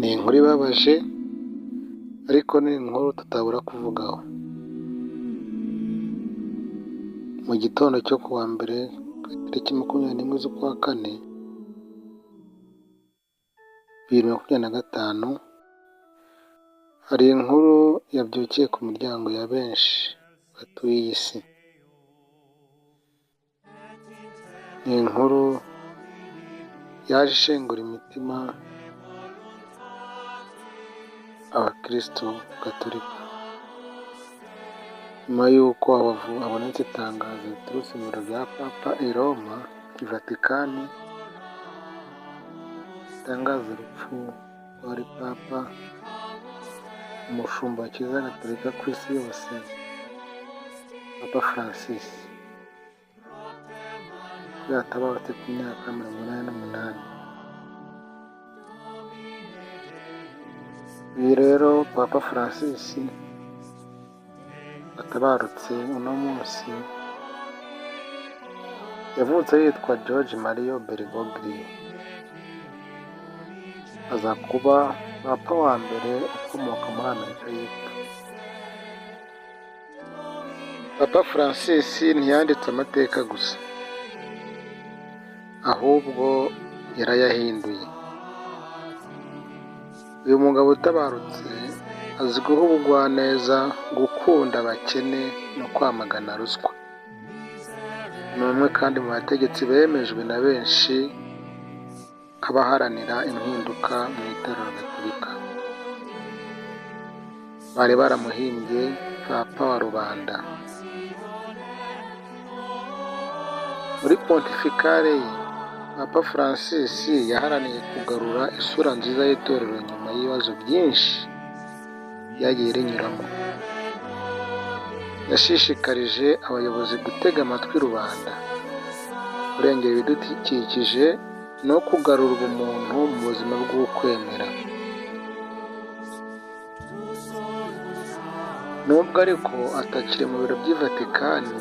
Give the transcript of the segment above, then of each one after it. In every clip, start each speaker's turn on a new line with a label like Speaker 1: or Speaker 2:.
Speaker 1: Ni inkuru ibabaje ariko ni inkuru tutabura kuvugaho. Mu gitondo cyo ku wa mbere ku itariki 21 z'ukwa kane 2025, hari inkuru yabyukiye ku miryango ya benshi batuye iyi si. Ni inkuru yaje ishengura imitima abakristo gatolika, nyuma y'uko habonetse itangazo riturutse mu biro bya Papa i Roma, i Vatikani, ritangaza urupfu rwari Papa, umushumba wa Kiliziya Gatolika ku isi yose, Papa Francis, ko yatabarutse ku myaka 88. Uyu rero Papa Francis watabarutse uno munsi, yavutse yitwa George Mario Bergoglio, aza kuba Papa wa mbere ukomoka muri Amerika y'Epfo. Papa Francis ntiyanditse amateka gusa, ahubwo yarayahinduye. Uyu mugabo utabarutse azwiho ubugwaneza, gukunda abakene no kwamagana ruswa. Ni umwe kandi mu bategetsi bemejwe na benshi nk'abaharanira impinduka mu itorero gatolika. Bari baramuhimbye Papa wa rubanda. Muri pontificale ye, Papa Francis yaharaniye kugarura isura nziza y'itorero nyuma y'ibibazo byinshi ryagiye rinyuramo. Yashishikarije abayobozi gutega amatwi rubanda, kurengera ibidukikije no kugarura ubumuntu mu buzima bw'ukwemera. Nubwo ariko atakiri mu biro by'i Vatikani,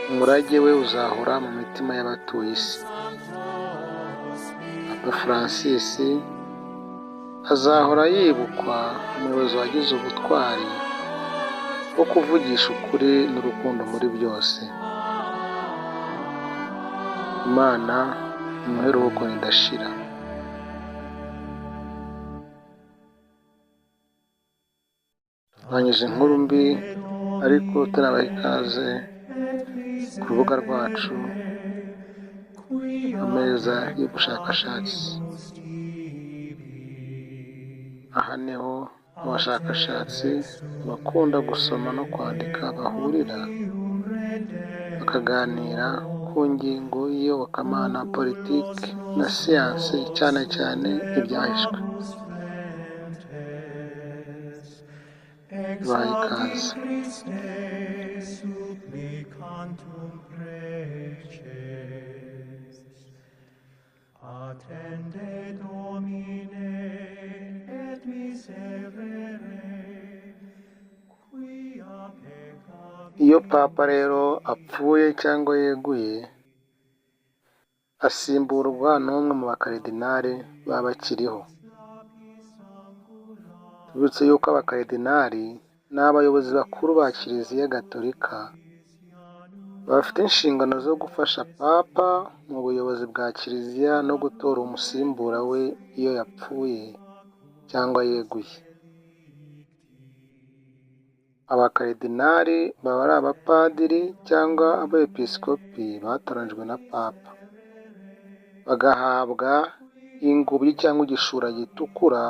Speaker 1: umurage we uzahora mu mitima y'abatuye isi. Papa Francis azahora yibukwa umuyobozi wagize ubutwari bwo kuvugisha ukuri n'urukundo muri byose. Imana imuhe iruhuko ridashira. Turangije inkuru mbi ariko tunabaha ikaze ku rubuga rwacu, ameza y'ubushakashatsi. Aha niho abashakashatsi abakunda gusoma no kwandika bahurira bakaganira ku ngingo y'iyobokamana, politiki na siyansi, cyane cyane ibyahishwe. Tubahaye ikaze.
Speaker 2: Attende Domine et miserere, quia peccavi.
Speaker 1: Iyo Papa rero apfuye cyangwa yeguye, asimburwa n'umwe mu bakaridinari baba bakiriho. Tubibutse yuko abakaridinari ni abayobozi bakuru ba Kiliziya Gatolika, bafite inshingano zo gufasha Papa mu buyobozi bwa Kiliziya no gutora umusimbura we iyo yapfuye cyangwa yeguye. Abakaridinari baba ari abapadiri cyangwa abepiskopi batoranijwe na Papa, bagahabwa ingobyi cyangwa igishura gitukura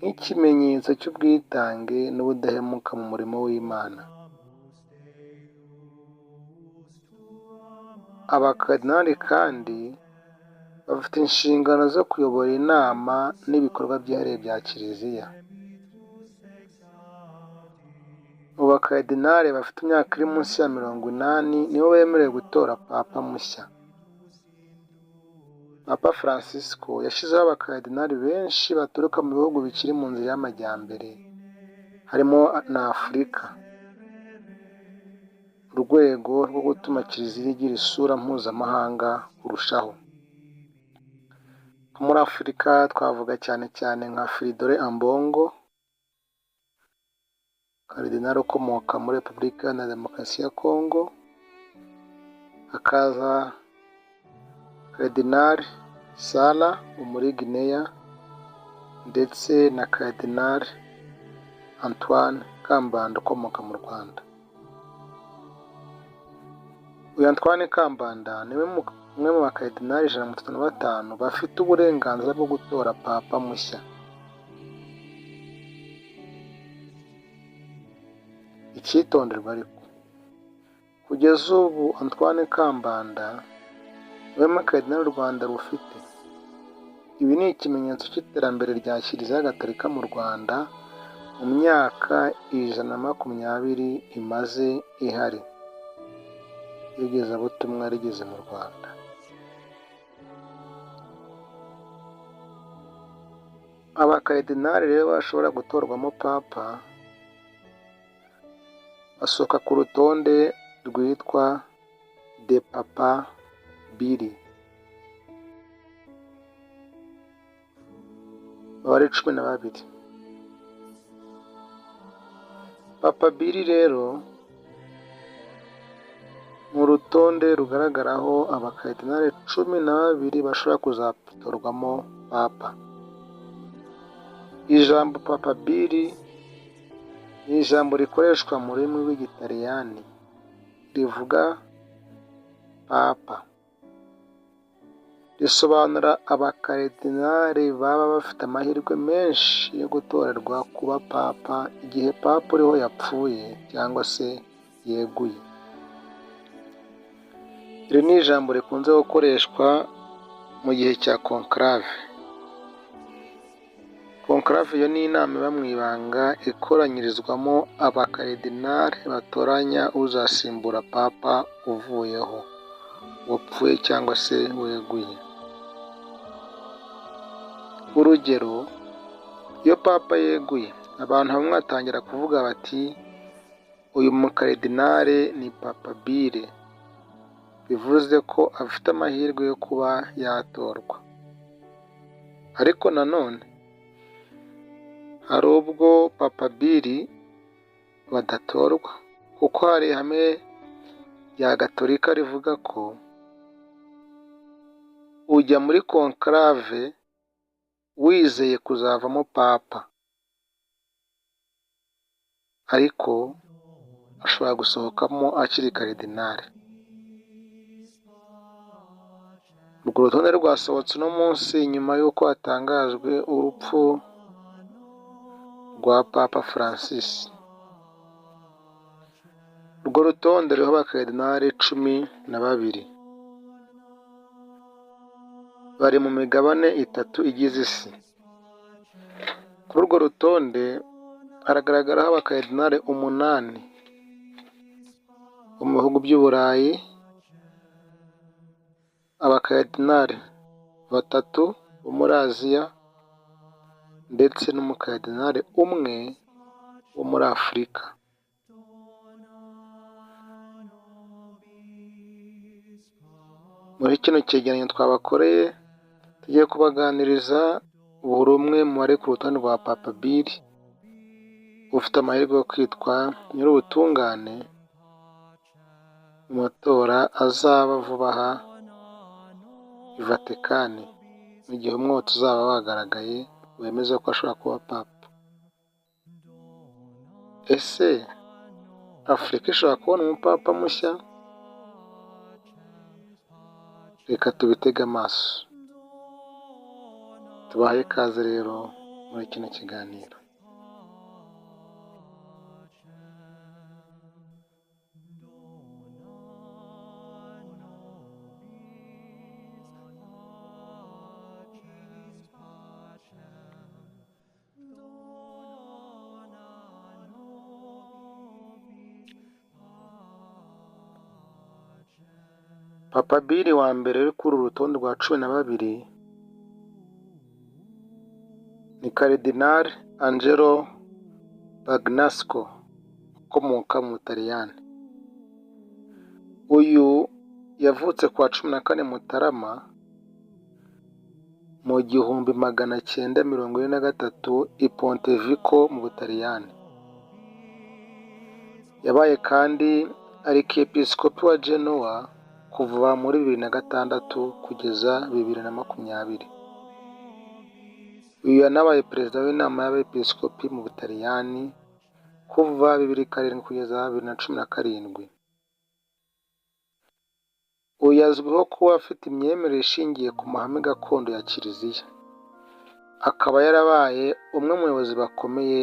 Speaker 1: nk'ikimenyetso cy'ubwitange n'ubudahemuka mu murimo w'Imana. Abakaridinari kandi bafite inshingano zo kuyobora inama n'ibikorwa byihariye bya Kiliziya. Mu bakaridinari bafite imyaka iri munsi ya 80 nibo bemerewe gutora Papa mushya. Papa Francisco yashyizeho abakaridinari benshi baturuka mu bihugu bikiri mu nzira y'amajyambere, harimo na Afurika, mu rwego rwo gutuma Kiliziya igira isura mpuzamahanga kurushaho. Ku Muri Afurika twavuga cyane cyane nka Fridolin Ambongo, Karidinali ukomoka muri Repubulika Iharanira Demokarasi ya Kongo, hakaza Karidinali Sara wo muri Guinea ndetse na Karidinali Antoine Kambanda ukomoka mu Rwanda. Uyu Antoine Kambanda niwe umwe mu bakaridinali 135 bafite uburenganzira bwo gutora papa mushya. Icyitonderwa ariko, kugeza ubu Antoine Kambanda niwe mukaridinali u Rwanda rufite. Ibi ni ikimenyetso cy'iterambere rya Kiliziya Gatolika mu Rwanda mu myaka 120 imaze ihari. Iyogezabutumwa rigeze mu Rwanda. Abakaridinali rero bashobora gutorwamo papa basohoka ku rutonde rwitwa de papa biri, baba ari 12. Papa biri rero ni urutonde rugaragaraho abakaridinali 12 bashobora kuzatorwamo papa. Ijambo papa biri ni ijambo rikoreshwa mu rurimi rw'Igitaliyani rivuga papa, risobanura abakaridinali baba bafite amahirwe menshi yo gutorerwa kuba papa igihe papa uriho yapfuye cyangwa se yeguye. Iri ni ijambo rikunze gukoreshwa mu gihe cya conclave. Conclave yo ni inama iba mu ibanga ikoranyirizwamo abakaridinali batoranya uzasimbura papa uvuyeho, wapfuye cyangwa se weguye. Urugero, iyo papa yeguye, abantu bamwe batangira kuvuga bati uyu mukaridinali ni papa bire, bivuze ko afite amahirwe yo kuba yatorwa. Ariko nanone hari ubwo papa biri badatorwa, kuko hari ihame rya Gatolika rivuga ko ujya muri conclave wizeye kuzavamo papa, ariko ashobora gusohokamo akiri karidinali. Urwo rutonde rwasohotse uno munsi nyuma y'uko hatangajwe urupfu rwa Papa Francis. Urwo rutonde ruriho abakaridinali 12 bari mu migabane 3 igize isi. Kuri urwo rutonde haragaragaraho abakaridinali 8 bo mu bihugu by'Uburayi, abakaridinali 3 bo muri Aziya ndetse n'umukaridinali umwe wo muri Afurika. Muri kino cyegeranyo twabakoreye tugiye kubaganiriza buri umwe mu bari ku rutonde rwa Papa Biri ufite amahirwe yo kwitwa nyir'ubutungane mu matora azaba vuba aha i Vatikani, mu gihe umwotsi uzaba wagaragaye wemeza ko ashobora kuba papa. Ese Afurika ishobora kubona umupapa mushya? Reka tubitege amaso. Tubahaye ikaze rero muri kino kiganiro. Papa Biri wa mbere uri kuri uru rutonde rwa 12 ni Karidinali Angelo Bagnasco ukomoka mu Butaliyani. Uyu yavutse ku wa 14 Mutarama mu 1943 i Pontevico mu Butaliyani. Yabaye kandi Arkiyepiskopi wa Genoa kuva muri 2006 kugeza 2020. Uyu yanabaye perezida w'inama y'abepiskopi mu Butaliyani kuva 2007 kugeza 2017. Uyu azwiho kuba afite imyemerere ishingiye ku mahame gakondo ya Kiliziya, akaba yarabaye umwe mu bayobozi bakomeye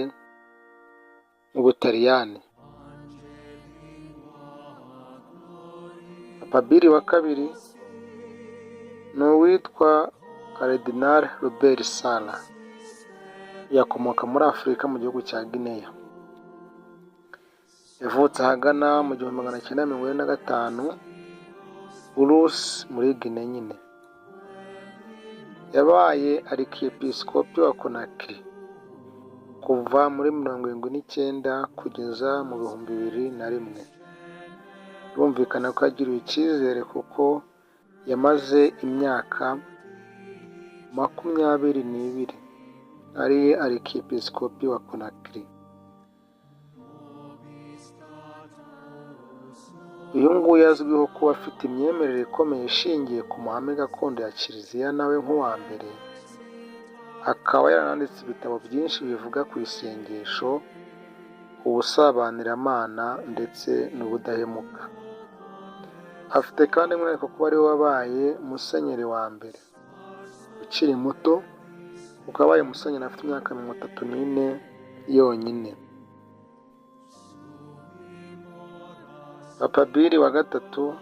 Speaker 1: mu Butaliyani. Papa wa kabiri ni uwitwa Karidinali Robert Sara, yakomoka muri Afurika mu gihugu cya Guinea. Yavutse ahagana mu 1945 Urusi muri Guinea nyine. Yabaye Arkiyepiskopi wa Conakry kuva muri 79 kugeza mu 2001. Birumvikana ko yagiriwe icyizere kuko yamaze imyaka 22 ari Arkiyepiskopi wa Conakry. Uyu nguyu azwiho kuba afite imyemerere ikomeye ishingiye ku mahame gakondo ya Kiliziya nawe nk'uwa mbere, akaba yarananditse ibitabo byinshi bivuga ku isengesho, ubusabaniramana ndetse n'ubudahemuka. Afite kandi umwihariko kuba ariwe wabaye musenyeri wa mbere ukiri muto, kuko yabaye musenyeri afite imyaka 34 yonyine. Papa Bili wa gatatu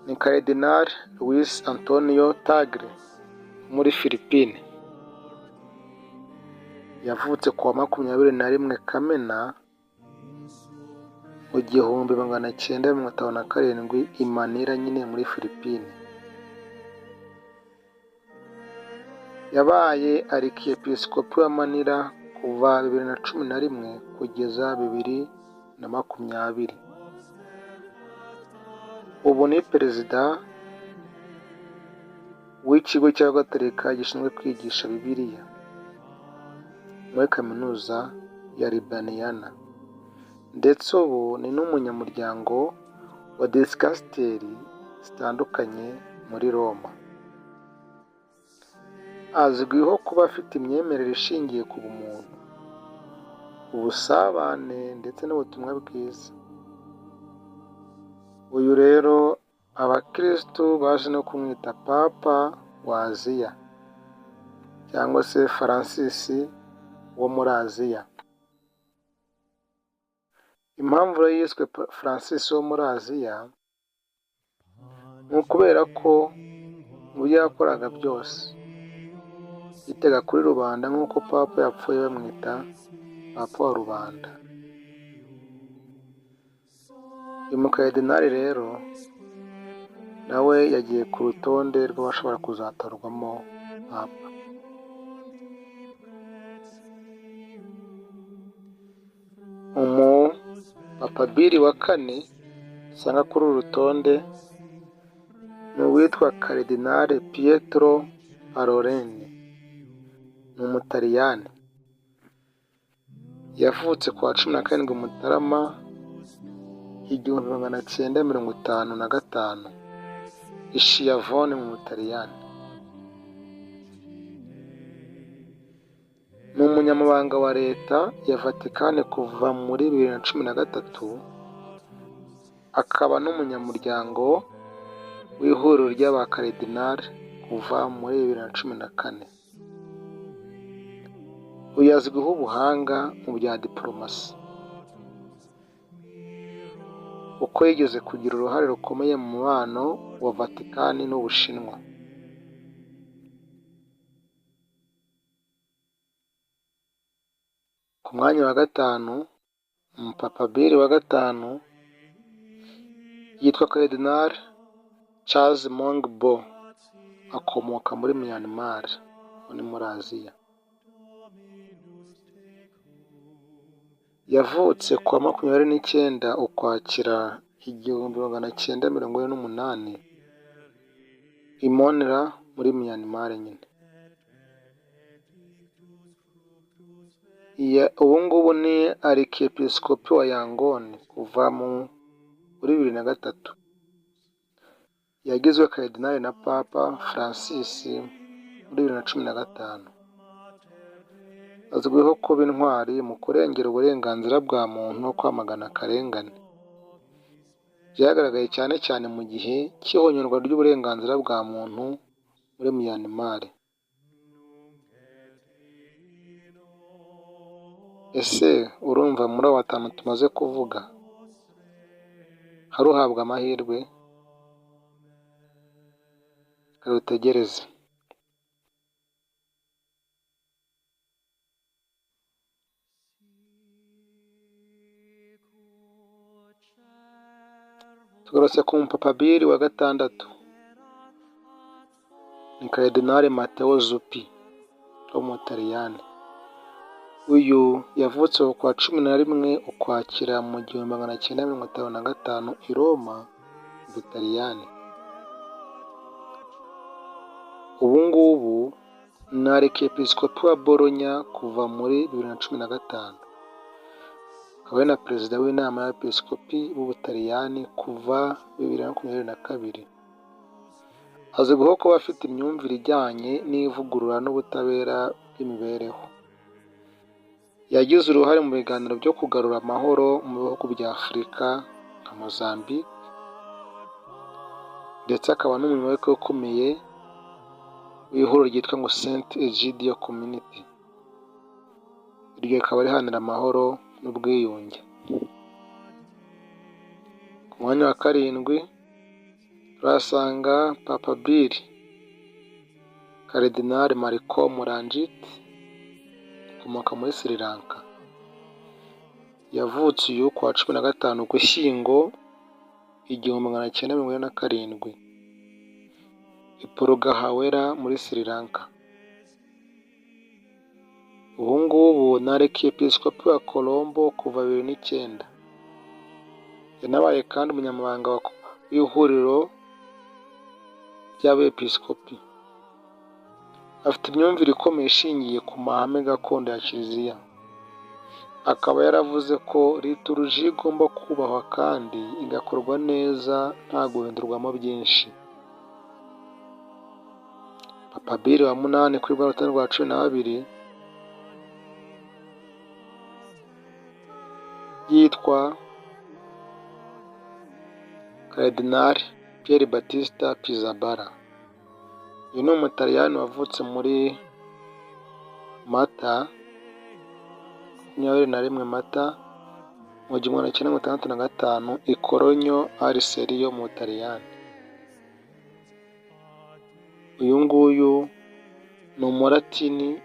Speaker 1: ni Karidinali Luis Antonio Tagle wo muri Filipine. Yavutse ku wa 21 Kamena mu 1957 i Manila nyine muri Filipine. Yabaye Arkiyepiskopi wa Manila kuva 2011 kugeza 2020. Ubu ni perezida w'ikigo cy'Abagatolika gishinzwe kwigisha Bibiliya muri kaminuza ya Libaniyana, ndetse ubu ni n'umunyamuryango wa disikasiteri zitandukanye muri Roma. Azwiho kuba afite imyemerere ishingiye ku bumuntu, ubusabane ndetse n'ubutumwa bwiza. Uyu rero abakirisitu baje no kumwita Papa wa Aziya cyangwa se Francis wo muri Aziya. Impamvu rero yiswe Francis wo muri Aziya ni ukubera ko mu byo yakoraga byose yitaga kuri rubanda nk'uko Papa yapfuye bamwita Papa wa rubanda. Uyu mukaridinali rero nawe yagiye ku rutonde rw'abashobora kuzatorwamo Papa. Umupapa Bili wa kane usanga kuri uru rutonde ni uwitwa Karidinali Pietro Parolin, ni Umutaliyani. Yavutse ku wa 17 Mutarama 1955 i Schiavone mu Butaliyani. Ni umunyamabanga wa leta ya Vatikani kuva muri 2013, akaba n'umunyamuryango w'ihuriro ry'abakaridinali kuva muri 2014. Uyu azwiho ubuhanga mu bya dipolomasi, kuko yigeze kugira uruhare rukomeye mu mubano wa Vatikani n'Ubushinwa. Ku mwanya wa gatanu, Umupapa Bili wa gatanu yitwa Karidinali Charles Mong Bo, akomoka muri Myanmar, aho ni muri Aziya. Yavutse ku wa 29 Ukwakira 1948 i Monla muri Myanmar nyine. Ubu ngubu ni Arkiyepiskopi wa Yangon kuva muri 2003. Yagizwe Karidinali na Papa Francis muri 2015. Azwiho kuba intwari mu kurengera uburenganzira bwa muntu no kwamagana akarengane. Byagaragaye cyane cyane mu gihe cy'ihonyorwa ry'uburenganzira bwa muntu muri Myanmar. Ese urumva muri abo batanu tumaze kuvuga hari uhabwa amahirwe? Reka dutegereze. Tugarutse ku mupapa Bill wa gatandatu, ni Karidinali Matteo Zuppi wo mu Butaliyani. Uyu yavutse ku wa 11 Ukwakira mu 1955 i Roma mu Butaliyani. Ubu ngubu ni Arkiyepiskopi wa Bologna kuva muri 2015. Akaba ari na Perezida w'Inama y'Abepiskopi b'Ubutaliyani kuva 2022. Azwiho kuba afite imyumvire ijyanye n'ivugurura n'ubutabera bw'imibereho. Yagize uruhare mu biganiro byo kugarura amahoro mu bihugu bya Afurika nka Mozambique, ndetse akaba n'umuyoboke ukomeye w'ihuriro ryitwa ngo Saint Egidio Community. Iryo rikaba riharanira amahoro n'ubwiyunge. Ku mwanya wa karindwi turahasanga Papa Bill Karidinali Malcolm Ranjith ukomoka muri Sri Lanka. Yavutse uyu ku wa 15 Ugushyingo 1947 i Polgahawela muri Sri Lanka. Ubu ngubu ni Arkiyepiskopi wa Colombo kuva 2009. Yanabaye kandi umunyamabanga w'ihuriro ry'abepiskopi. Afite imyumvire ikomeye ishingiye ku mahame gakondo ya Kiliziya. Akaba yaravuze ko liturujia igomba kubahwa kandi igakorwa neza nta guhindurwamo byinshi. Papa Bill wa munani kuri rwa rutonde rwa 12 yitwa Karidinali Pier Battista Pizzaballa. Uyu ni Umutaliyani wavutse muri Mata 21 Mata mu 1965 i Cologno al Serio mu Butaliyani. Uyu nguyu ni Umulatini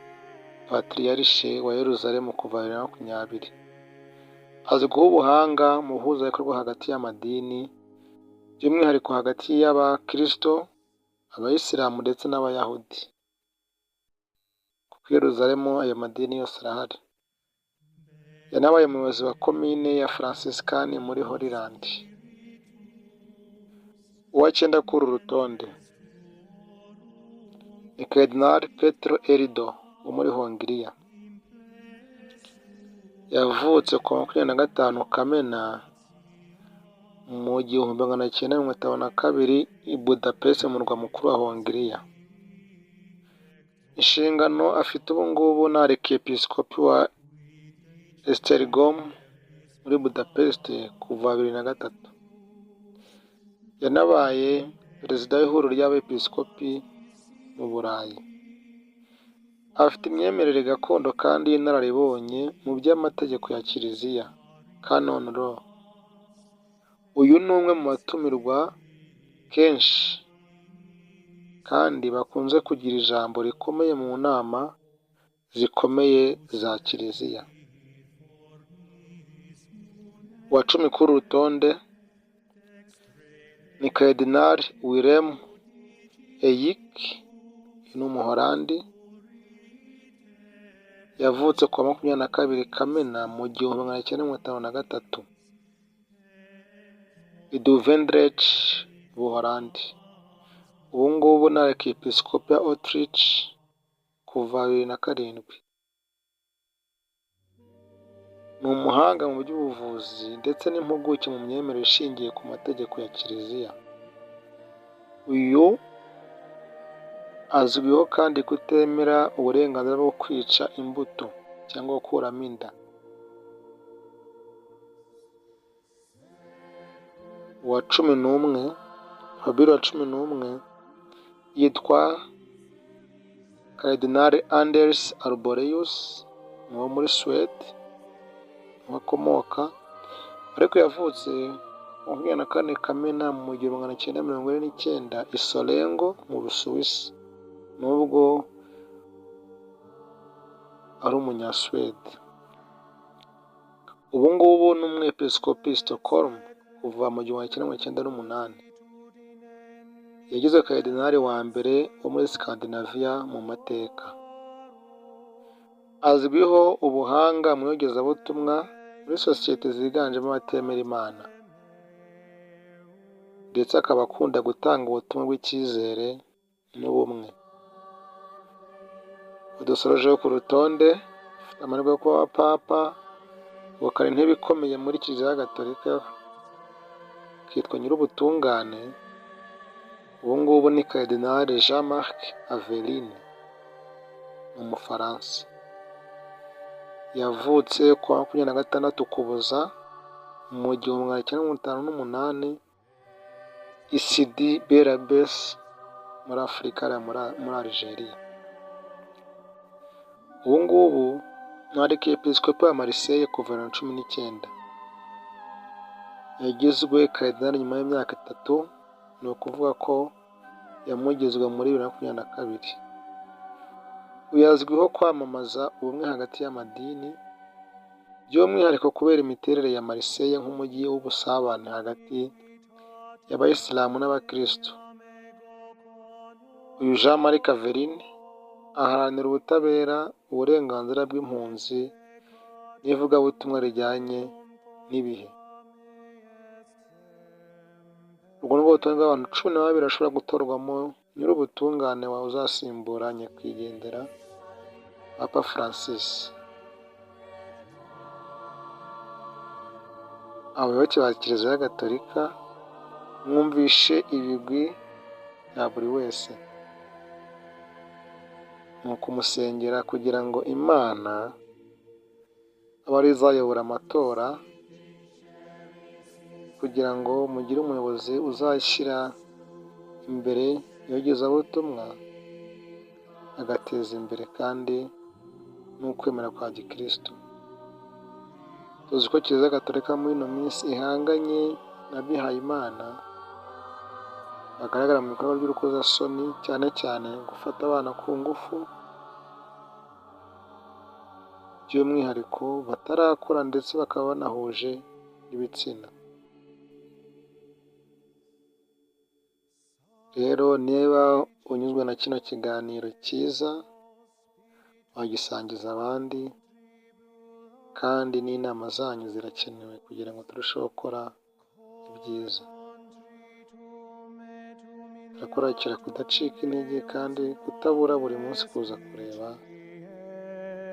Speaker 1: Patriarche wa Yeruzalemu kuva 2020. Azwiho ubuhanga mu buhuzabikorwa hagati y'amadini, by'umwihariko hagati y'Abakristo, Abayisilamu ndetse n'Abayahudi. Kuko i Yeruzalemu ayo madini yose arahari. Yanabaye umuyobozi wa komine ya Franciscan muri Holyland. Uwa cyenda kuri uru rutonde ni Karidinali Petro Erdo wo muri Hongiriya. Yavutse ku wa 25 Kamena mu 1952 i Budapest mu murwa mukuru wa Hongiriya. Inshingano afite ubu ngubu ni Arkiyepiskopi wa Esztergom muri Budapest kuva 2003. Yanabaye Perezida w'ihuriro ry'Abepiskopi mu Burayi. Afite imyemerere gakondo kandi y'inararibonye mu by'amategeko ya Kiliziya (Canon Law). Uyu ni umwe mu batumirwa kenshi kandi bakunze kugira ijambo rikomeye mu nama zikomeye za Kiliziya. Uwa cumi kuri uru rutonde ni Karidinali Willem Eijk, uyu ni Umuholandi, yavutse ku wa 22 Kamena mu 1953 i Duivendrecht, Ubuholandi. Ubu ngubu ngubu ni Arkiyepiskopi wa Utrecht kuva 2007. Ni umuhanga mu by'ubuvuzi ndetse n'impuguke mu myemerere ishingiye ku mategeko ya Kiliziya. Uyu azwiho kandi kutemera uburenganzira bwo kwica imbuto cyangwa gukuramo inda. Uwa 11, Padiri wa 11 yitwa Karidinali Anders Arborelius, ni uwo muri Suwede niho akomoka, ariko yavutse 24 Kamena mu 1949 i Sorengo mu Busuwisi, nubwo ari umunyasuwede. Ubu ngubu ni umwepiskopi i Stockholm kuva mu 1998. Yagizwe Karidinali wa mbere wo muri Scandinavia mu mateka. Azwiho ubuhanga mu iyogezabutumwa muri sosiyete ziganjemo abatemera Imana, ndetse akaba akunda gutanga ubutumwa bw'icyizere n'ubumwe. Dusorejeho ku rutonde ufite amahirwe yo kuba Papa, ukaba intebe ikomeye muri Kiliziya Gatolika, akitwa Nyirubutungane, ubu ngubu ni Karidinali Jean Marc Aveline, ni Umufaransa. Yavutse ku wa 26 Ukuboza mu 1958 i Sidi Bel Abbès muri Afurika muri Algeria. Ubu ngubu ni Arkiyepiskopi wa Marseille kuva 2019. Yagizwe Karidinali nyuma y'imyaka 3, ni ukuvuga ko yamugizwe muri 2022. Uyu azwiho kwamamaza ubumwe hagati y'amadini, by'umwihariko kubera imiterere ya Marseille nk'umujyi w'ubusabane hagati y'Abayisilamu n'Abakirisitu. Uyu Jean Marc Aveline aharanira ubutabera, uburenganzira bw'impunzi n'ivugabutumwa rijyanye n'ibihe. Urwo ni rwo rutonde rw'abantu 12 bashobora gutorwamo Nyirubutungane wawe uzasimbura nyakwigendera Papa Francis. Abayoboke ba Kiliziya Gatolika mwumvishe ibigwi bya buri wese, ni ukumusengera kugira ngo Imana abe ariyo izayobora amatora, kugira ngo mugire umuyobozi uzashyira imbere iyogezabutumwa, agateza imbere kandi n'ukwemera kwa gikirisitu. Tuzi ko Kiliziya Gatolika muri ino minsi ihanganye n'abihayimana bagaragara mu bikorwa by'urukozasoni, cyane cyane gufata abana ku ngufu, by'umwihariko batarakura ndetse bakaba banahuje n'ibitsina. Rero niba unyuzwe na kino kiganiro cyiza, wagisangiza abandi, kandi n'inama zanyu zirakenewe kugira ngo turusheho gukora ibyiza. Turakurakira kudacika intege kandi kutabura buri munsi kuza kureba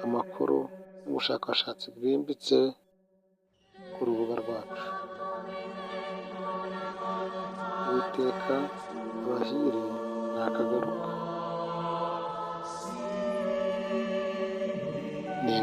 Speaker 1: amakuru n'ubushakashatsi bwimbitse ku rubuga rwacu. Uwiteka abahire ntakagaruka. Ni